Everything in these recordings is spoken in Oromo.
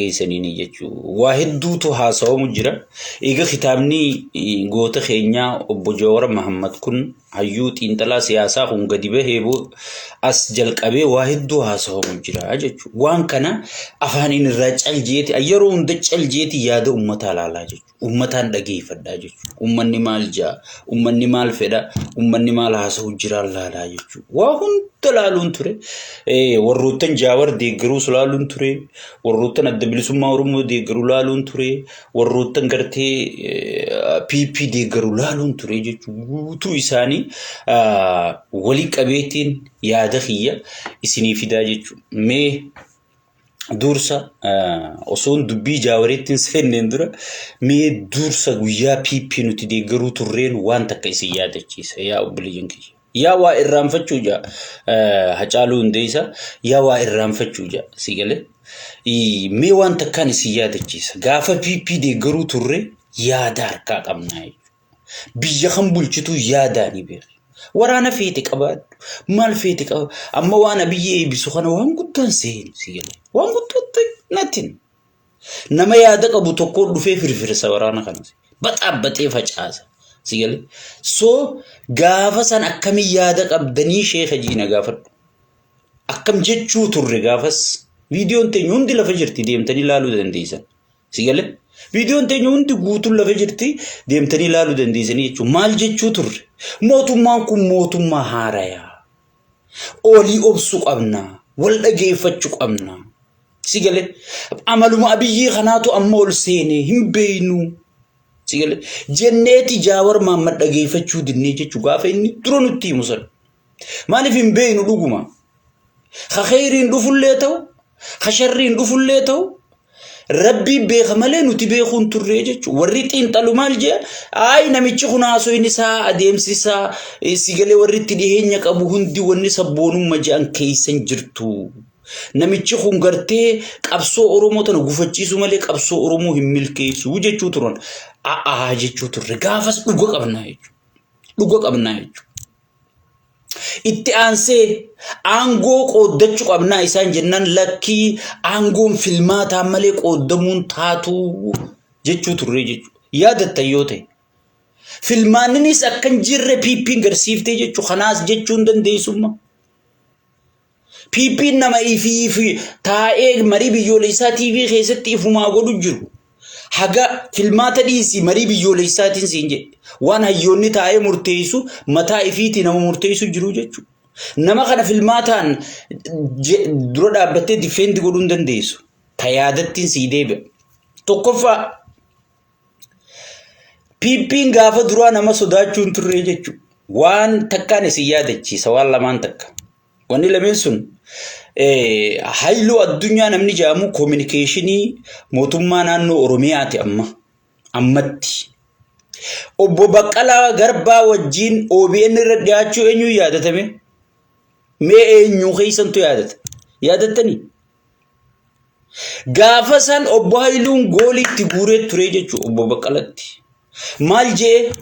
Keessaniini jechuu waa hedduutu haasawamu jira. Eega kitaabni goota keenyaa obbo Jawar Mahammad kun hayyuu xiinxalaa siyaasaa kun gadi bahee as jalqabee waa hedduu haasawamu jira jechuudha. Waan kana afaaniin irraa caljeeti yeroo hunda caljeeti yaada uummataa ilaalaa jechuudha. Uummataan dhageeffadhaa jechuudha. Uummanni maal ja'a? Uummanni maal fedha? Uummanni maal haasa'u jira laalaa jechuudha. Waa hunda laaluun ture. Warroottan Jaawar deeggaruus laaluun ture. Warroottan Adda Bilisummaa Oromoo deeggaru laaluun ture. Warroottan gartee PP deeggaru laaluun ture jechuudha. Guutuu isaanii walii qabeetiin yaada kiyya isinii fidaa jechuudha. Mee dursa osoon dubbii Jaawaritti hin seenneen dura mee dursa guyyaa PP nuti deeggaruu turreen waan takka isin yaadachiisa yaa obboleeyyan kiyya. Yaa waa irraanfachuu jaa Hacaaluu Hundeessaa yaa waa irraanfachuu jaa si galee. Mee waan takkaan isin yaadachiisa gaafa PP deeggaruu turre yaada harkaa qabnaa jechuudha. Biyya kan bulchitu yaadaani beeki. Waraana feete qabaadhu. Maal feete qaba. Amma waan Abiyyi eebbisu kana waan guddaan seenu si galee. Waan guddootti nothing. Nama yaada qabu tokko dhufee firfirsa waraana kana. Baxaabbaxee facaasa. Si galee. So gaafa san akkamii yaada qabdanii sheeka jiina gaafadhu. Akkam jechuu turre gaafas. Viidiyoon teenya hundi lafa jirti deemtanii ilaaluu dandeessan. Si galee? Viidiyoon teenya hundi guutuun lafa jirti deemtanii ilaaluu dandeessanii jechuudha. Maal jechuu turre? Mootummaan kun mootummaa haarayaa. Olii obsuu qabna. Wal dhageeffachuu qabna. Si galee? Amaluma Abiyyii kanaatu amma ol seenee hin beeynu. Si galee? Jenneeti Jaawar Maammad dhageeffachuu dinnee jechuu gaafa inni dura nutti himu sana. Maaliif hin beeynu dhuguma? Ka kheyriin dhufullee ta'u, ka sharriin dhufullee ta'u, Rabbii beeka malee nuti beekuun turree jechuudha. Warri xiinxalu maal jee? Ayi namichi kun haasoyin isaa adeemsi isaa si galee warri itti dhiheenya qabu hundi wanni sabboonumma je'an keessa hin jirtu. Namichi kun gartee qabsoo Oromoo tana gufachiisuu malee qabsoo Oromoo hin milkeessu jechuu turan. A'aa jechuu turre. Gaafas dhuga qabnaa jechuudha. Dhuga qabnaa jechuudha. Itti aansee aangoo qooddachuu qabnaa isaan jennaan lakkii aangoon filmaataan malee qooddamuun taatu jechuu turre jechuudha. Yaadattan yoo ta'e. Filmaanninis akka hin jirre PP'n garsiiftee jechuudha. Kanaas jechuu hin dandeessumma. PP'n nama ifii fi taa'ee marii biyyoolessaa TV keessatti ifumaa godhu jiru. Haga filmaata dhiisii marii biyyoolessaatiin siin jedhe. Waan hayyoonni taa'ee murteessu mataa ifiitii nama murteessu jiru jechuudha. Nama kana filmaataan dura dhaabbattee difeendi godhuu hin dandeessu. Ta yaadattiin sii deebi'a. Tokkoffaa PP'n gaafa duraa nama sodaachuu hin turre jechuudha. Waan takkaan isin yaadachiisa waan lamaan takka. Wanni lameen sun Haayiluu Addunyaa namni jedhamu koominikeeshinii mootummaa naannoo Oromiyaati amma ammatti. Obbo Baqqalaa Garbaa wajjin OBN irra dhiyaachuu eenyuun yaadatame? Mee eenyu keessantu yaadata? Yaadattanii? Gaafa san obbo Hayiluun goolii itti guuree ture jechuudha obbo Baqqalatti. Maal jee?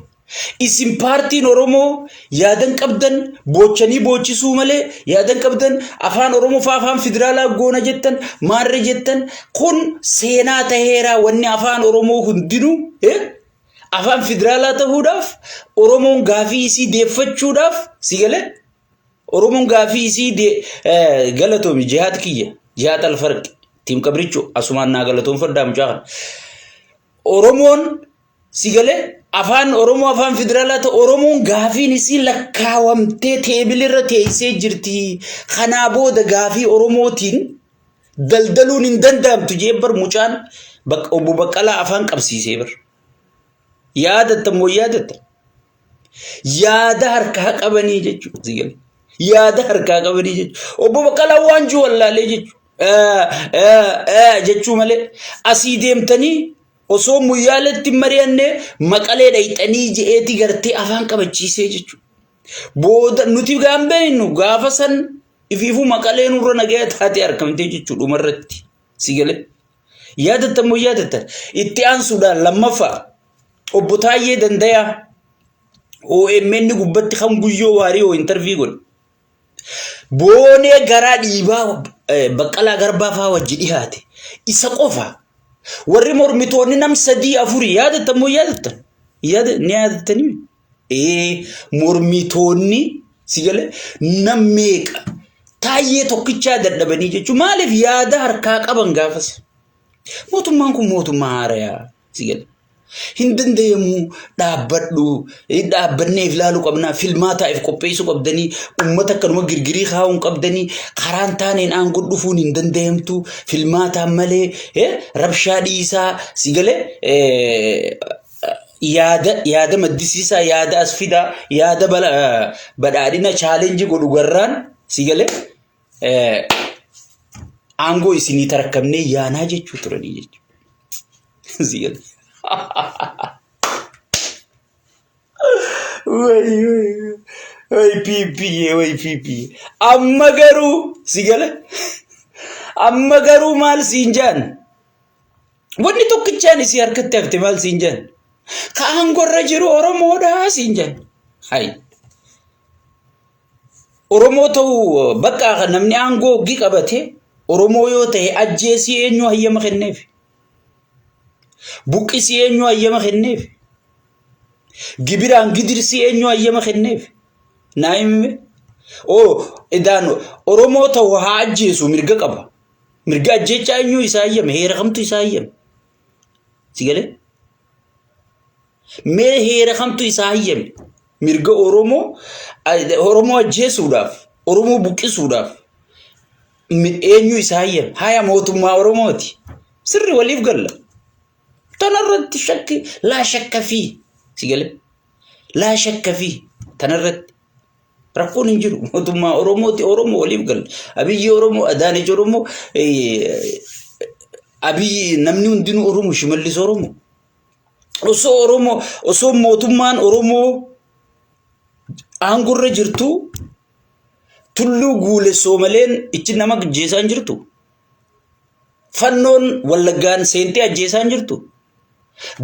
Isin paartiin Oromoo yaadan qabdan boochanii boochisuu malee yaadan qabdan afaan Oromoo fa'aa afaan federaalaa goona jettan maarree jettan kun seenaa taheeraa wanni afaan Oromoo hundinuu afaan federaalaa ta'uudhaaf Oromoon gaafii isii deeffachuudhaaf si galee Oromoon gaafii isii galatoomi jihaad kiyya jihaad alfarqi tiim qabricho asumaan naa galatoonfadhaa mucaa kana. Oromoon si galee afaan Oromoo afaan federaalaa ta'u Oromoon gaafiin isii lakkaawamtee teebilirra teessee jirti. Kanaa booda gaafii Oromootiin daldaluun hin danda'amtu jee bar mucaan obbo Baqqalaa afaan qabsiisee bar. Yaadatta moo yaadatta? Yaada harkaa qabanii jechuudha. Si galee. Yaada harkaa qabanii jechuudha. Obbo Baqqalaa waan jiru wallaalee jechuudha. Jechuu malee asii deemtanii osoo muyyaaletti hin mari'anne maqalee dhayxanii je'eeti gartee afaan qabachiisee jechuudha. Booda nuti gaan beeknu gaafa san ifiifuu maqalee nurra nagaya taatee argamtee jechuudha dhumarratti. Si galee. Yaadattan moo yaadattan? Itti aansuudhaan lammaffaa obbo Taayyee Dandayaa OMN gubbatti kan guyyoo waariyoo intarvii godhe. Boonee garaa dhiibaa Baqqalaa Garbaa fa'aa wajji dhiyaate. Isa qofa. Warri mormitoonni nam sadii afurii yaadattan moo yaadattan? Yaada ni yaadattanii? Ee mormitoonni si galee nam meeqa taayyee tokkichaa dadhabanii jechuun maaliif yaada harkaa qaban gaafas? Mootummaan kun mootummaa haarayaa si galee. Hin danda'amu dhaabbadhu dhaabbanneef ilaaluu qabna filmaataaf qopheessuu qabdanii uummata akkanuma girgirii kaa'uu hin qabdanii karaan taaneen aangoo dhufuun hin danda'amtu filmaataan malee rabshaa dhiisaa si galee yaada yaada maddisiisaa yaada as fidaa yaada badhaadhina chaalenjii godhu garraan si galee aangoo isinii tarakkabnee yaanaa jechuu turanii jechuudha. Si galee. Way way way PP way PP amma garuu si gale amma garuu maal siin jaan wanni tokkichaan isii harkatti hafte maal siin jaan ka aangorra jiru Oromoodha siin jaan hay Oromoo ta'uu bakka namni aangoo hoggii qabate Oromoo yoo ta'e ajjeesii eenyu hayyama kenneef? Buqqisii eenyu hayyama kenneef? Gibiraan gidirsii eenyu hayyama kenneef? Naa himi. Oo idaan Oromoo ta'u haa ajjeesu mirga qaba. Mirga ajjeechaa eenyu isaa hayyame? Heera kamtu isaa hayyame? Si galee? Mee heera kamtu isaa hayyame? Mirga Oromoo Oromoo ajjeesuudhaaf, Oromoo buqqisuudhaaf eenyu isaa hayyame? Haya mootummaa Oromooti. Sirri waliif galla. Tanarratti shakki laa shakka fi si galee? Laa shakka fi tanarratti rakkoon hin jiru. Mootummaa Oromooti Oromoo waliif galla. Abiyyi Oromoo, Adaanech Oromoo, Abiyyi namni hundinuu Oromoo, Shimallis Oromoo. Osoo Oromoo osoo mootummaan Oromoo aangorra jirtu tulluu guulessoo maleen ichi nama ajjeesaa hin jirtu. Fannoon Wallaggaan seentee ajjeesaa hin jirtu.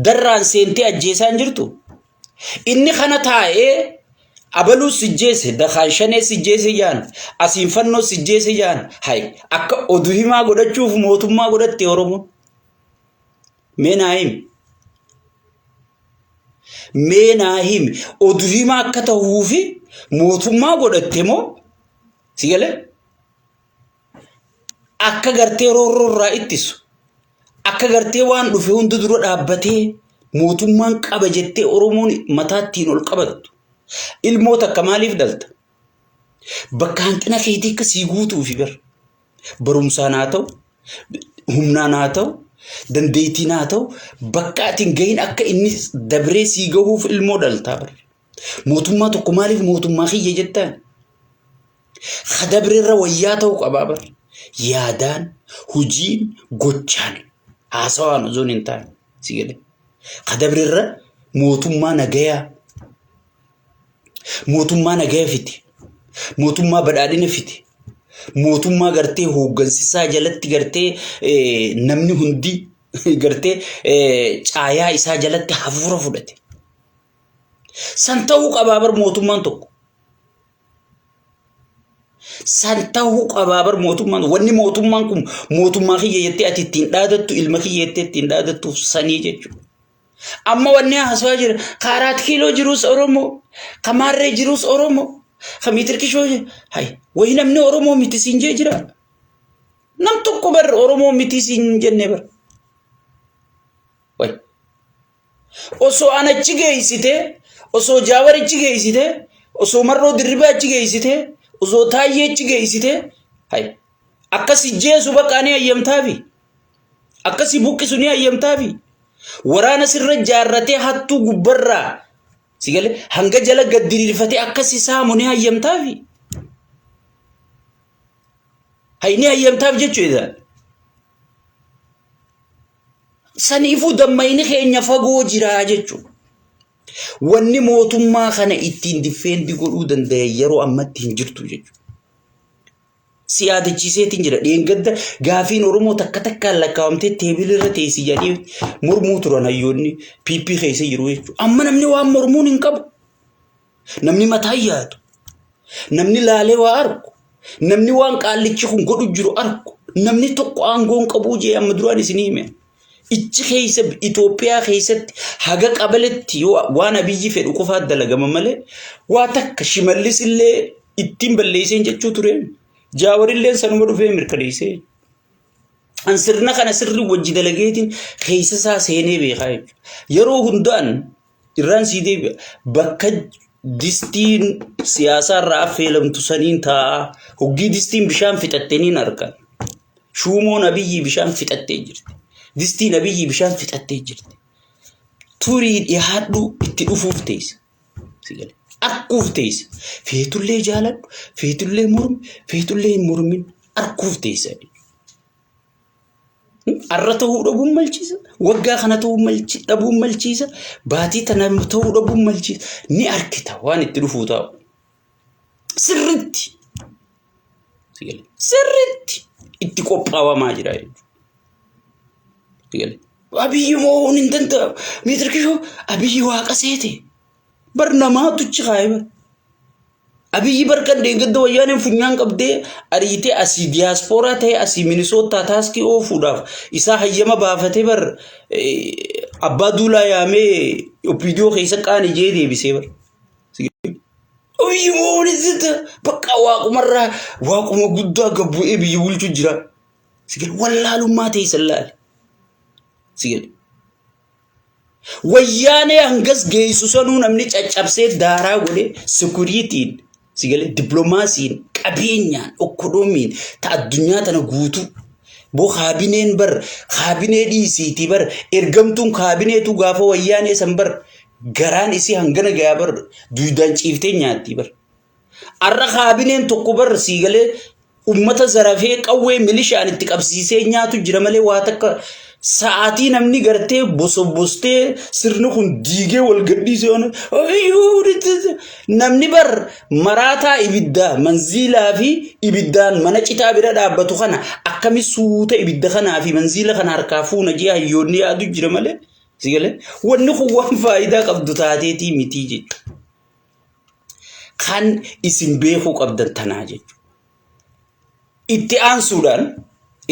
Darraan seentee ajjeesaa hin jirtu. Inni kana taa'ee abaluu sijjeese dakaan shanee sijjeese jaan asiin fannoo sijjeese jaan hay akka oduu himaa godhachuuf mootummaa godhatte Oromoon. Mee naa himi. Mee naa himi. Oduu himaa akka ta'uufi mootummaa godhatte moo si galee? Akka gartee roorroo irraa ittisu. Akka gartee waan dhufe hunda dura dhaabbatee mootummaan qaba jettee Oromoon mataa ittiin ol qabattu. Ilmoo takka maaliif dhalta? Bakka hanqina keetii akka sii guutuufi bar. Barumsaan haa ta'u, humnaan haa ta'u, dandeettiin haa ta'u, bakka ati hin gahin akka inni dabree sii gahuuf ilmoo dhaltaa bar. Mootummaa tokko maaliif mootummaa kiyya jettaan? Ka dabreerra wayyaa ta'uu qabaa bar. Yaadaan, hojiin, gochaan, haasawaan osoo hin taane si galee. Ka dabreerra mootummaa nagayaa, mootummaa nagaya fide, mootummaa badhaadhina fide, mootummaa gartee hooggansisaa jalatti gartee namni hundi gartee caayaa isaa jalatti hafuura fudhate. San ta'uu qabaa bar mootummaan tokko. San ta'uu qabaa bar mootummaan wanni mootummaan kun mootummaa kiyya jettee ati ittiin dhaadattu ilma kiyya jettee ittiin dhaadattuuf sanii jechuudha. Amma wanni haasawaa jira ka Araat Kiiloo jirus Oromoo, ka Maarree jirus Oromoo, ka Miitirkishoo hay wayi namni Oromoo miti siin jee jira. Nam tokko bar Oromoo miti siin jenne bar. Wayi. Osoo an achi geessite, osoo Jaawar achi geessite, osoo Marroo Dirribaa achi geessite, osoo Taayyee achi geessite, hay akkasi jeesu bakka ani hayyamtaafi. Akkasi buqqisu ni hayyamtaafi. Waraana sirra jaarratee hattuu gubbarraa si galee hanga jala gad diriirfatee akkasi saamu ni hayyamtaafi. Hay ni hayyamtaaf jechuudha. Saniifuu dammayni keenya fagoo jira jechuudha. Wanni mootummaa kana ittiin diffeendi godhuu danda'e yeroo ammatti hin jirtu jechuudha. Si yaadachiiseetiin jira. Dheengadda gaafiin Oromoo takka takkaan lakkaawamtee teebilii irra teessi jedhanii mormuu turan hayyoonni PP keessa jiru jechuudha. Amma namni waan mormuun hin qabu. Namni mataa yaadu. Namni laalee waa argu. Namni waan qaallichi kun godhu jiru argu. Namni tokko aangoo hin qabuu jee amma duraan isinii hime. Ichi keessa Itoophiyaa keessatti haga qabaletti yoo waan Abiyyi fedhu qofaa dalagama malee waa takka Shimallis illee ittiin balleesseen jechuu ture. Jaawarilleen sanuma dhufee mirkaneessee. An sirna kana sirri wajji dalageetiin keessa isaa seenee beekaa jechuudha. Yeroo hundaan irraan sii deebi'a. Bakka distiin siyaasaa irraa affeelamtu saniin taa'aa. Hoggii distiin bishaan fixatte niin argan. Shuumoon Abiyyii bishaan fixattee jirti. Distiin Abiyyii bishaan fixattee jirti. Turii dhiyaadhu itti dhufuuf teessa. Si gale. Arkuuf teessa. Feetullee jaaladhu, feetullee mormi, feetullee hin mormin arkuuf teessa. Arra ta'uu dhabuun malchiisa. Waggaa kana ta'uu dhabuun malchiisa. Baatii tana ta'uu dhabuun malchiisa. Ni arkita waan itti dhufuu taa'u. Sirritti. Sirritti itti qophaawamaa jira jechuudha. Abiyyi moo'uun hin danda'amu. Meetir kishoo Abiyyi waaqa seete. Bar namaatu achi kaa'e bar. Abiyyi bar kan deeggadda wayyaaneen funyaan qabdee ariitee asii diyaaspooraa ta'e asii Minisootaa taaskii oofuudhaaf isaa hayyama baafatee bar abbaa duulaa yaamee opiidiyoo keessa qaani jee deebisee bar. Abiyyi moo'uun hin danda'amu. Bakka waaqumarraa waaquma guddaa gabbu'ee biyya bulchu jira. Sigale wallaalummaa teessan laali. Sigale. Wayyaanee hangas geessu sanuu namni caccabsee daaraa godhe sekuriitiin sigale dippiloomaasiin qabeenyaan okkodoomiin ta addunyaa tana guutuu. Boo kaabineen bar kaabinee dhiisiitii bar ergamtuun kaabineetu gaafa wayyaanee san bar garaan isii hangana gayaa bar duudaan ciiftee nyaattii bar. Arra kaabineen tokko bar sii galee ummata zarafee qawwee milishaan itti qabsiisee nyaatu jira malee waa takka sa'aatii namni gartee bosobostee sirni kun diigee wal gadhiisee waan namni bar maraataa ibiddaa manziilaa fi ibiddaan mana citaa bira dhaabbatu kana akkami suuta ibidda kanaa fi manziila kana harkaa fuuna jee hayyoonni yaadu jira malee si galee wanni kun waan faayidaa qabdu taateetii mitii jechuudha. Kan isin beekuu qabdan tanaa jechuudha. Itti aansuudhaan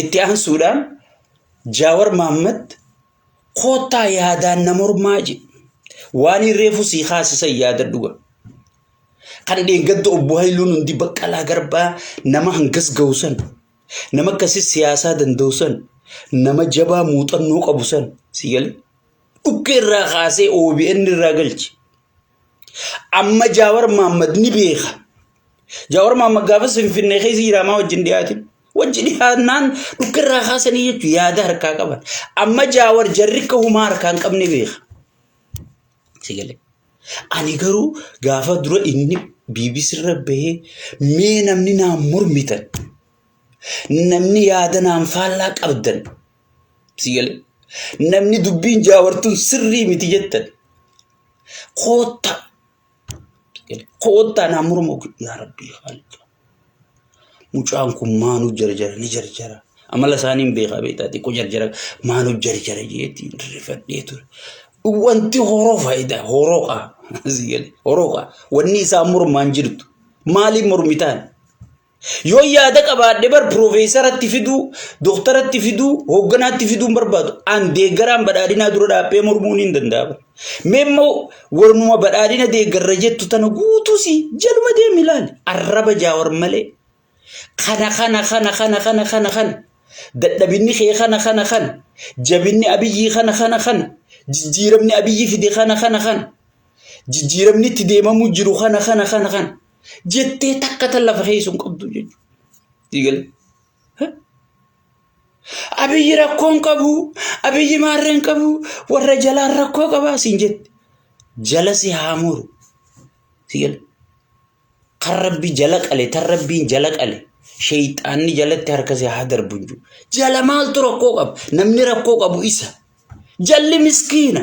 itti aansuudhaan Jaawar Mahaammad koottaa yaadaan na mormaa jedhe. Waan reefu sii kaasisan yaadadhu gaa. Kan dheengadda obbo Hayiluun hundi Baqqalaa Garbaa nama hangas ga'u san, nama akkasii siyaasaa danda'u san, nama jabaa muuxannoo qabu san si galee dhukkee irraa kaasee OBN irraa galche. Amma Jaawar Mahaammad ni beeka. Jaawar Mahaammad gaafas Finfinnee keessa jira maa wajjin dhiyaatin. Wajji dhiyaannaan dhukka irraa kaasanii jechuun yaada harkaa qaban. Amma Jaawar jarri akka humaa harkaa hin qabne beeka. Si galee. Ani garuu gaafa dura inni BBC irra bahee mee namni naan mormitan namni yaada naan faallaa qabdan si galee namni dubbiin jaawartuun sirrii miti jettan Koottaa. Koottaa naa morma yaa rabbii haaliqa. Mucaan kun maanuu jarjara ni jarjara. Amala isaanii hin beekaa beektaa xiqqoo jarjara maanuu jarjara jeetti rifadhee ture. Wanti horoo faayidaa horooqa. Horooqa. Wanni isaan mormaan jirtu. Maaliif mormitaan? Yoo yaada qabaadhe bar piroofeesaratti fiduu, dooktaratti fiduu, hoogganaatti fiduu hin barbaadu. An deeggaraan badhaadhinaa dura dhaabbee mormuun hin danda'a. bar. Mee immoo warnuma badhaadhina deeggarra jettu tana guutuusi jaluma deemi ilaali. Arraba jaawar malee. Kana kana kana kana kana kana kana. Dadhabinni kee kana kana kana. Jabinni Abiyyii kana kana kana. Jijjiiramni Abiyyi fide kana kana kana. Jijjiiramni itti deemamuu jiru kana kana kana kana. Jettee takka tan lafa keessa hin qabdu jechuudha. Diigale. Abiyyi rakkoo hin qabu, Abiyyi maarree hin qabu, warra jalaan rakkoo qabaa siin jette. Jala si haa muru. Diigale. Kan rabbi jala qale, tan rabbiin jala qale. Sheeyxaanni jalatti harka si haa darbu hin jiru. Jala maaltu rakkoo qaba? Namni rakkoo qabu isa. Jalli miskiina.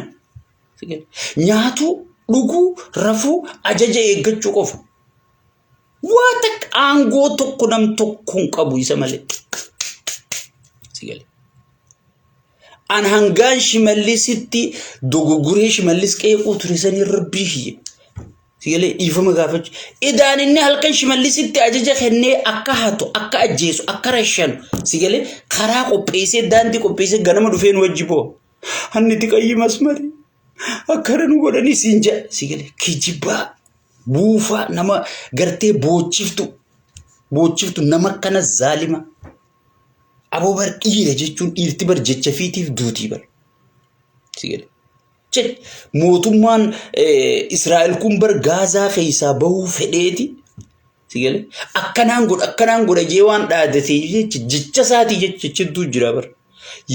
Nyaatuu, dhuguu, rafuu, ajaja eeggachuu qofa. Waa takka aangoo tokko nam tokko hin qabu isa malee. Si gale. An hangaan Shimallisitti dogoggoree Shimallis qeequu ture sanii rabbii kiyya. Sigalee dhiifama gaafachuu. Idaan inni halkan Shimallisitti ajaja kennee akka hatu, akka ajjeesu, akka rashanu sigalee karaa qopheessee daandii qopheessee ganama dhufee nu wajji boo'a. Hanni tiqayyi masmari akkana nu godhanii siin jedha. Sigalee kijibaa buufaa nama gartee boochiftu boochiftu nama akkana zaalima. Aboo bar dhiira jechuun dhiirti bar jecha fiitiif duutii bar. Sigalee. Jedhe. Mootummaan Israa'el kun bar Gaazaa keessaa bahuu fedheeti. Si galee? Akkanaan godha akkanaan godha jee waan dhaadatee jecha jecha isaatii jecha jecha jira bar.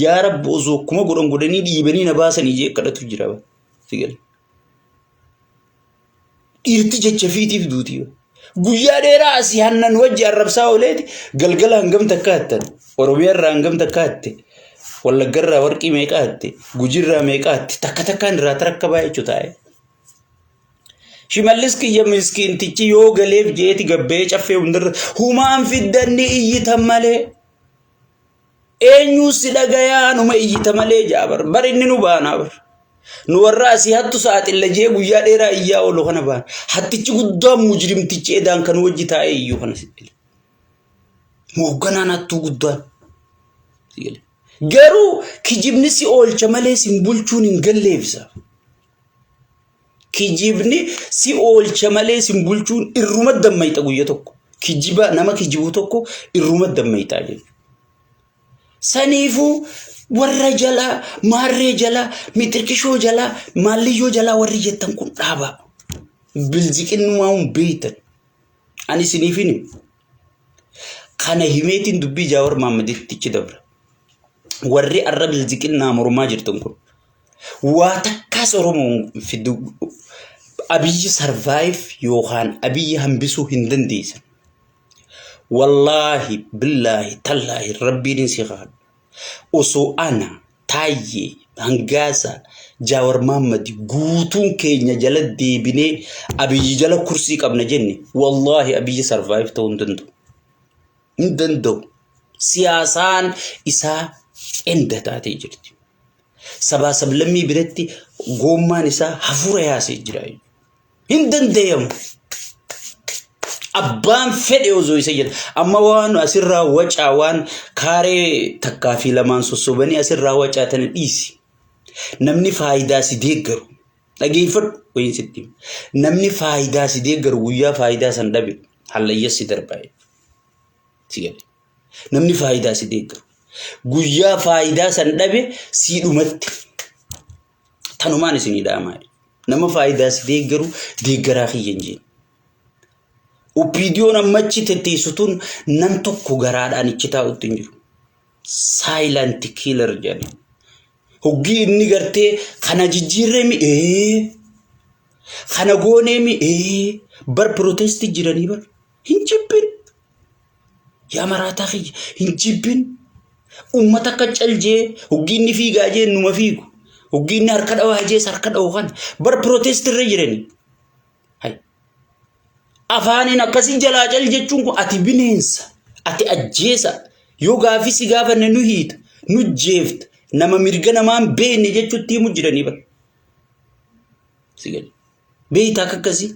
Yaa Rabbi osoo akkuma godhan godhanii dhiibanii na baasanii jee kadhatu jira bar. Si galee? Dhiirti jecha fiitiif duutii. Guyyaa dheeraa asii hannan wajji arrabsaa ooleeti galgala hangam takka hattan. Oromiyaa irraa hangam takka hatte. Wallagga irraa warqii meeqa hatte. Gujii irraa meeqa hatte. Takka takkaan irraa tarakkabaa jechuu taa'e. Shimallis kiyya miskiintichi yoo galeef jeeti gabbee caffee hundarra humaan fiddanni iyyitan malee. Eenyuu si dhagayaa numa iyyita malee jaa bar. Bar inni nu baanaa bar. Nu warra asii hattu saaxilla jee guyyaa dheeraa iyyaa oolu kana baana. Hattichi guddaan mujrimtichi edaan kan wajji taa'ee iyyuu kana si gale. Hoogganaan hattuu guddaan. Si gale. Garuu kijibni si oolcha malee sin bulchuun hin galleef isa. Kijibni si oolcha malee sin bulchuun irruma dammayxa guyya tokko. Kijiba nama kijibu tokko irruma dammayxaa jechuudha. Saniifuu warra jalaa, maarree jalaa, mixirqishoo jalaa, maalliyyoo jalaa warri jettan kun dhaabaa. Bilziqinnumaa hin beektan. Ani isiniif hin himu. Kana himeetiin dubbii Jaawar Mahaammaditti dabra. Warri arra bilziqinnaa mormaa jirtan kun waa takkaas Oromoo fiddu Abiyyi sarvaayiv yookaan Abiyyi hambisuu hin dandeessan. Wallaahi billaahi tallaahi rabbiin hin si kaadhu. Osoo ana Taayyee Hangaasa Jaawar Maammadi guutuun keenya jala deebinee Abiyyi jala kursii qabna jenne wallaahi Abiyyi sarvaayiv ta'uu hin danda'u. Hin danda'u. Siyaasaan isaa enda taatee jirti. Sabaa sablammii biratti goommaan isaa hafuura yaasee jira. Hin dandayamu. Abbaan fedhe osoo isa jedha. Amma waan asirraa wacaa waan kaaree takkaa fi lamaan sossobanii asirraa wacaa tana dhiisi. Namni faayidaa si deeggaru. Dhageeffadhu wayiin sitti hima. Namni faayidaa si deeggaru guyyaa faayidaa san dhabe hallayyas si darbaa. Si gale. Namni faayidaa si deeggaru. Guyyaa faayidaa san dhabe sii dhumatti. Tanumaan isinii dhaamaa. Nama faayidaa si deeggaru deeggaraa kiyya hin jeen. OPDOn ammachi tetteessu tun nam tokko garaadhaan ichi taa'utti hin jiru. Silent killer jedhani. Hoggii inni gartee kana jijjiirree mi ee kana goonee mi ee bar protesti jiranii bar hin jibbin. Yaa maraataa kiyya hin jibbin. Uummata akka caljee hoggii inni fiigaa jee numa fiigu. Hoggii inni harka dhawaa jees harka dhawu kana bar protesti irra jiranii. Hay. Afaaniin akkasii jalaa cal jechuun kun ati bineensa, ati ajjeesa, yoo gaaffii si gaafanne nu hiita, nu jeefta, nama mirga namaa hin beekne jechuutti himu jiranii bara. Si gale. Beektaa akka akkasii?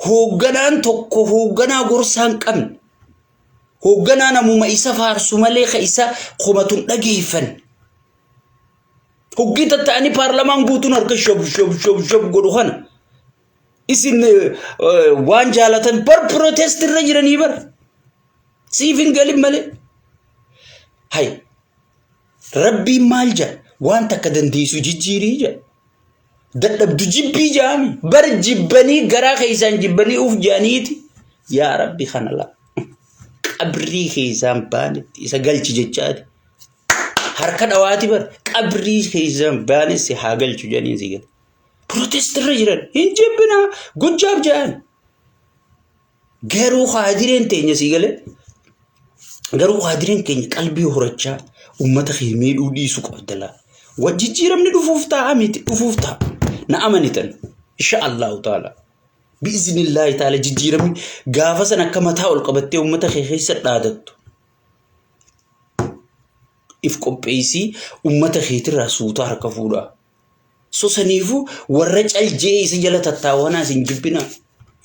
Hoogganaan tokko hoogganaa gorsaa hin qabne. Hoogganaa namuma isa faarsu malee ka isa komatu hin dhageeffanne. Hoggii tatta'anii paarlamaan guutuun harka shab shab shab shab godhu kana. Isin waan jaalatan bar protest irra jiranii bar. Siif hin galin malee. Hay rabbiin maal jedha waan takka dandeessu jijjiirii jedha. Dadhabdu jibbii jedhami bar jibbanii garaa keessaan jibbanii uf jedhaniiti yaa rabbi kana laa qabrii keessaan baanetti isa galchi jechaati. Harka dhawaati bar qabrii keessaan baane si haa galchu jedhaniin si gala. Protest irra jiran hin jibbinaa gujjaaf jedhan. Garuu haadireen teenya si galee garuu haadireen keenya qalbii horachaa uummata kee miidhuu dhiisuu qabda laa. Jijjiiramni dhufuuf ta'a miti dhufuuf ta'a. Na amanitan insha Allahu ta'ala. Bi'iznillaahi ta'ala jijjiiramni gaafa san akka mataa ol qabattee uummata kee keessa dhaadattu. If qopheessii uummata keetirraa suutaa harka fuudhaa. So saniifuu warra cal je'ee isa jala tattaawwanaa isin jibbinaa.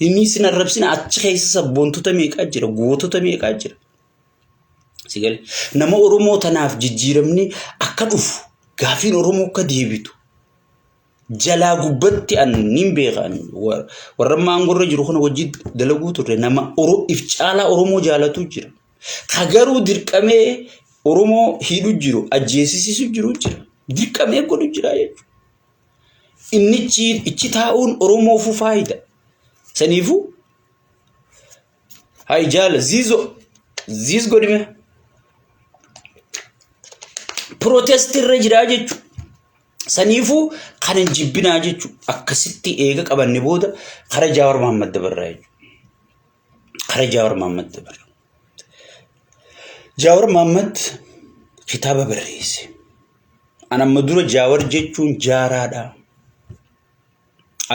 Inni isin arrabsina achi keessa sabboontota meeqaa jira gootota meeqaa jira. Si gale nama Oromoo tanaaf jijjiiramni akka dhufu gaafiin Oromoo akka deebitu jalaa gubbatti an nin beeka warra amma aangorra jiru kana wajjin dalaguu turre nama if caalaa Oromoo jaalatu jira. Ka garuu dirqamee Oromoo hidhu jiru ajjeesisiisu jiru jira. Dirqamee godhu jira jechuudha. Innichi ichi taa'uun Oromoofuu faayida. Saniifuu Hay jaala ziizo ziiz godhime. Protest irra jiraa jechuudha. Saniifuu kan hin jibbinaa jechuudha. Akkasitti eega qabanne booda kara Jaawar Mahammad dabarraa jechuudha. Kara Jaawar Mahammad dabarra. Jaawar Mahammad kitaaba barreesse. An amma dura Jaawar jechuun jaaraadha.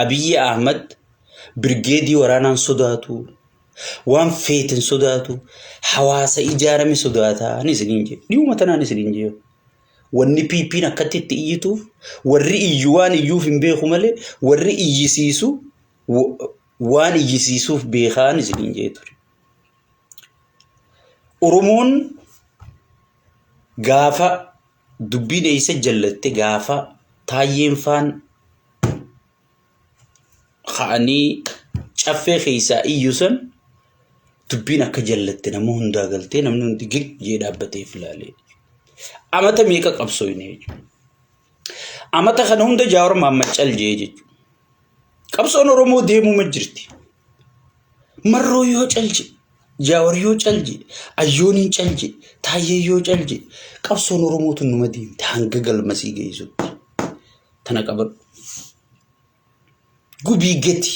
Abiyyi Ahmad birgeedii waraanaan sodaatu, waan feeten sodaatu, hawaasa ijaarame sodaataa ni isiniin jedhe. Dhiyuma tanaan isiniin jedhe. Wanni PP'n akkatti itti iyyituuf warri iyyu waan iyyuuf hin beeku malee warri iyyisiisu waan iyyisiisuuf beekaan isiniin jedhe ture. Oromoon gaafa dubbiin eessa jallatte gaafa taayyeen faan ka'anii caffee keessaa iyyu san dubbiin akka jallatte nama hundaa galtee namni hundi gig jee dhaabbateef ilaalee. Amata meeqa qabsooyne jechuudha. Amata kana hunda Jaawar Mahammad cal jee jechuudha. Qabsoon Oromoo deemuma jirti. Marroo yoo cal jedhe, Jaawar yoo cal jedhe, Ayyooniin cal jedhe, Taayyee yoo cal jedhe, qabsoon Oromoo tun numa deemti hanga galmasii geessutti. Tana qabadhu. Gubii gati.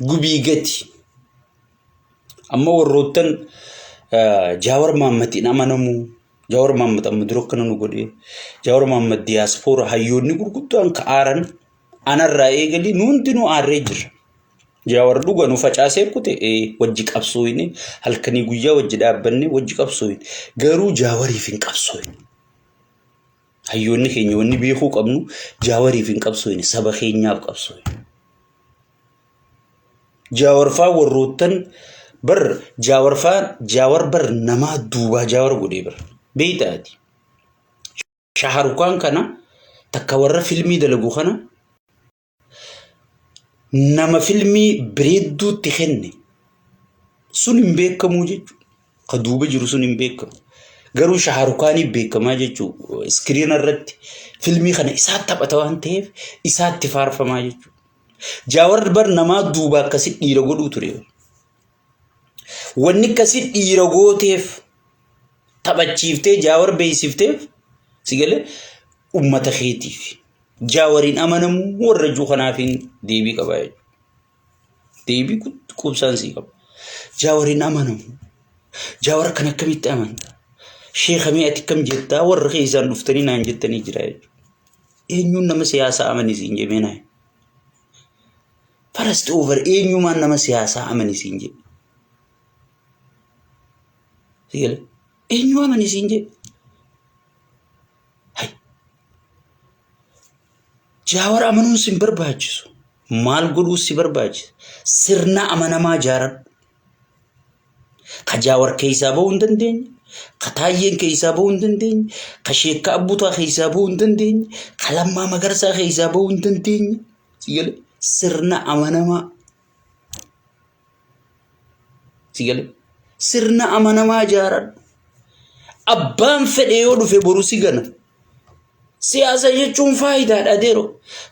Gubii gati. Amma warroottan Jaawar Mahammadtiin amanamuu Jaawar Mahammad amma dura akkana nu godhee Jaawar Mahammad diyaaspoora hayyoonni gurguddaan ka aaran anarraa eegalii nu hundinuu aarree jirra. Jaawar dhuga nu facaasee kute wajji qabsooyne halkanii guyyaa wajji dhaabbanne wajji qabsooyne garuu Jaawariif hin qabsooyne. Hayyoonni keenya wanni beekuu qabnu Jaawariif hin qabsooyne saba keenyaaf qabsooyne. Jaawarfaa warroottan bar jaawarfaa jaawar bar namaa duubaa jaawar godhee bar beeytaati. Shaharukaan kana takka warra filmii dalagu kana nama filmii bireedduutti kenne sun hin beekamuu jechuudha. Ka duuba jiru sun hin beekamu. Garuu Shaarukaanii beekamaa jechuudha. Iskiriina irratti filmii kana isaa taphata waan ta'eef isaatti faarfamaa jechuudha. Jaawar bar namaa duuba akkasi dhiira godhuu ture. Wanni akkasi dhiira gooteef taphachiiftee jaawar beeksifteef si galee ummata keetiif. Jaawariin amanamuu warra juu kanaafiin deebii qabaa jechuudha. Deebii quubsaan sii qaba. Jaawariin amanamu. Jaawar kan akkamitti amanta? Sheekamee ati akkam jettaa warra keessaan dhuftanii naan jettanii jira jechuudha. Eenyuun nama siyaasaa amani siin jedhee naa. First over eenyumaan nama siyaasaa amani siin jedhe. Eenyu amani siin jedhe. Hay. Jaawar amanuun sin barbaachisu. Maal godhuu si barbaachisa? Sirna amanamaa jaaradhu. Ka Jaawar keessaa bahuu hin dandeenye, ka Taayyeen keessaa bahuu hin dandeenye, ka Sheekka Abbutaa keessaa bahuu hin dandeenye, ka Lammaa Magarsaa keessaa bahuu hin dandeenye. Si galee? Sirna amanamaa. Si galee? Sirna amanamaa jaaradhu. Abbaan fedhe yoo dhufe boru si gana. Siyaasa jechuun faayidaadha adeero.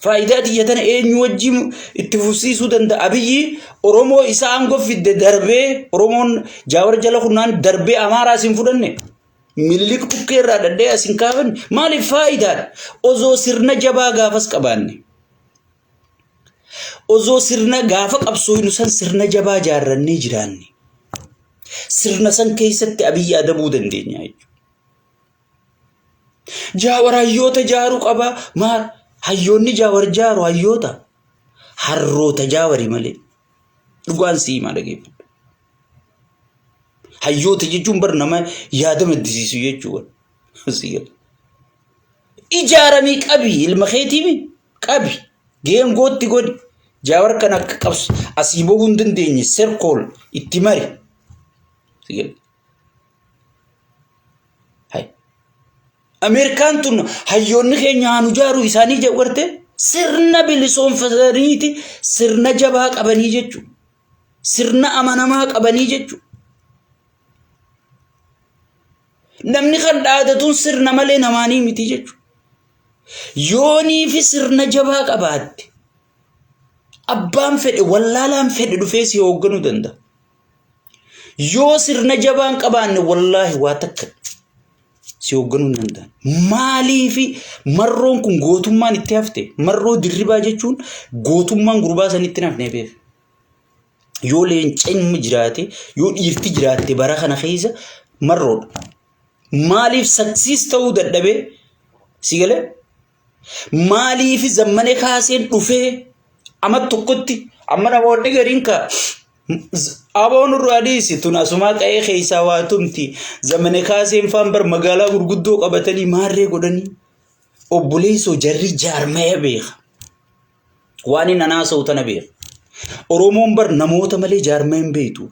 Faayidaa tiyya tana eenyu wajjin itti fufsiisuu danda'a? Abiyyi Oromoo isa aangoo fidde darbee Oromoon Jaawar jala kunnaan darbee Amaaraa isin fudhanne. Minilik dhukkee irraa dhadhee as hin kaafanne. Maaliif faayidaadha? Osoo sirna jabaa gaafas qabaanne. Osoo sirna gaafa qabsooynu san sirna jabaa jaarrannee jiraanne. Sirna san keessatti Abiyyi adabuu dandeenya jechuudha. Jaawar hayyoota jaaru qaba. Maal hayyoonni jaawar jaaru hayyoota harroota jaawari malee. Dhugaan sii himaa dhageeffadhu. Hayyoota jechuun bar nama yaada maddisiisu jechuudha. Sii gala. Ijaaramii qabi ilma keetiimi qabi geengootti godhi. Jaawar kan akka qabsu asii bahuu hin dandeenye serkool itti mari. Hay. Ameerikaan tun hayyoonni keenya haa nu jaaru isaanii jedhu garte sirna bilisoomfataniiti sirna jabaa qabanii jechuudha. Sirna amanamaa qabanii jechuudha. Namni kan dhaadatuun sirna malee namaanii miti jechuudha. Yoonii fi sirna jabaa qabaatte abbaan fedhe wallaalaan fedhe dhufee si hoogganuu danda'a. Yoo sirna jabaa hin qabaanne wallaahi waa takka si hoogganuu hin danda'an. Maaliifi marroon kun gootummaan itti hafte? Marroo dirribaa jechuun gootummaan gurbaa sanitti hin hafne beeka. Yoo leenconni jiraate, yoo dhiirti jiraatte bara kana keessa marroodha. Maaliif saksiis ta'uu dadhabee si galee? Maaliif zammane kaaseen dhufee ama tokkotti amma namoonni gariin ka aboon irraa dhiisi tun asumaa qa'ee keessaa waa tumti zamane kaaseen faan bar magaalaa gurguddoo qabatanii maarree godhanii obboleessoo jarri jaarmaya beeka. Waan inni haasa'u tana beeka. Oromoon bar namoota malee jaarmaya hin beektu.